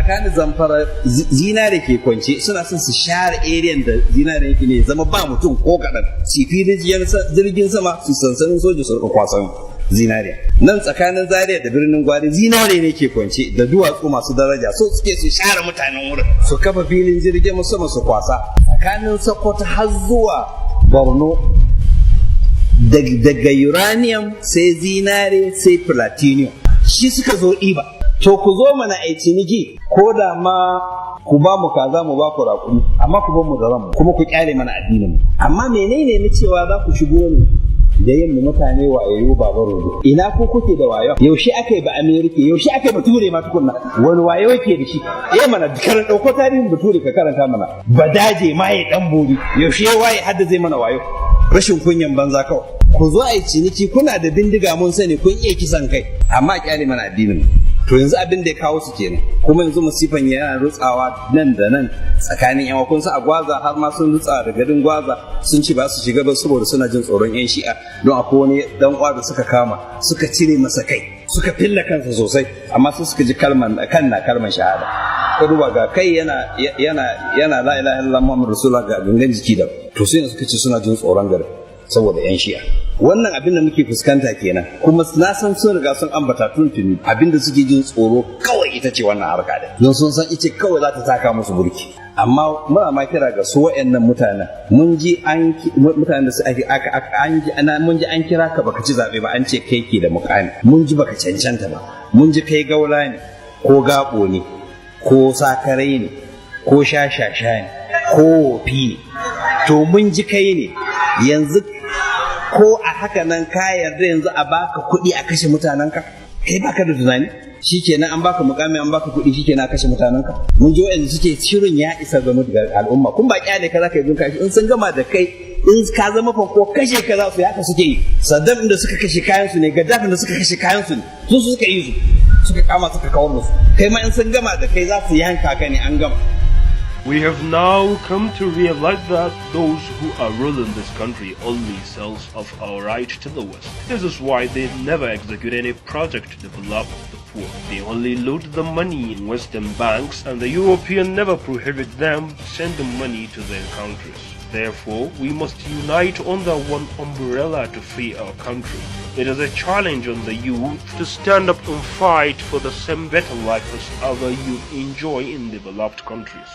Tsakanin Zamfara zinare ke kwance, suna son su share area da zinare yake ne zama ba mutum ko kaɗan. Su filin jirgin sama, su sansanin soja, su rika kwasan zinariya. Nan tsakanin Zaria da Birnin Gwari zinare ne ke kwance da duwatsu masu daraja, so suke su share mutanen wurin, su kafa filin jirgin sama su kwasa. Tsakanin Sokoto har zuwa Borno daga uranium sai zinare sai platinum, shi suka zo ɗiba. To ku zo mana a ciniki, ko da ma ku ba mu kaza mu ba ku raƙumi, amma ku bar mu da ranmu kuma ku kyale mana addinin mu. Amma menene na cewa za ku shigo ne da yin mu mutane wayayu? Baba rodo, ina ku kuke da wayo? Yaushe aka yi ba Amerika? Yaushe aka yi Bature ma tukunna? Wani wayo yake da shi? Eh mana, karan dauko tarihin Bature ka karanta mana. Badaje ma ya dan bori, yaushe ya waye hadda zai mana wayo? Rashin kunyan banza kawai. Ku zo a yi ciniki. Kuna da bindiga, mun sani kun iya kisan kai, amma a kyale mana addinin. To yanzu abin da ya kawo su kenan. Kuma yanzu masifan yana rutsawa nan da nan tsakanin yan kun sa a Gwaza, har ma sun rutsa da garin Gwaza, sun ci ba su shiga ba saboda suna jin tsoron yan Shi'a, don akwai wani dan uwa da suka kama, suka cire masa kai, suka filla kansa sosai, amma sai suka ji kalman kan na kalman shahada. Ka duba, ga kai yana yana yana "La ilaha illallah Muhammadu rasulullah", ga gangan jiki da. To sai suka ce suna jin tsoron garin saboda yan Shi'a. Wannan abin da muke fuskanta kenan. Kuma na san sun riga sun ambata tuntuni, abin da suke jin tsoro kawai ita ce wannan harka da don sun san ita kawai za ta taka musu burki. Amma muna ma kira ga su wayannan mutanen. Mun ji an mutanen da su ake aka an ji ana mun ji an kira ka baka ci zabe ba, an ce kai ke da mukami. Mun ji baka cancanta ba. Mun ji kai gaula ne ko gabo ne ko sakarai ne ko shashasha ne ko wofi ne. To mun ji kai ne. Yanzu ko a haka nan ka yarda yanzu a baka kuɗi a kashe mutanenka? Kai baka da tunani. Shikenan, an baka mukami, an baka kuɗi, shikenan a kashe mutanenka. Mun ji waɗanda suke shirin ya isa ga al'umma. Kun ba kyale ka zaka yi kashi. In sun gama da kai, in ka zama fanko, kashe ka za su. Haka suke yi. Saddam da suka kashe kayan su ne, Gaddafi da suka kashe kayan su ne, su suka yi su, suka kama suka kawar da su. Kai ma in sun gama da kai za su yanka ka ne, an gama. We have now come to realize that those who are ruling this country only sells off our right to the West. This is why they never execute any project to develop the poor. They only loot the money in Western banks, and the European never prohibit them sending money to their countries. Therefore, we must unite under one umbrella to free our country. It is a challenge on the youth to stand up and fight for the same better life as other youth enjoy in developed countries.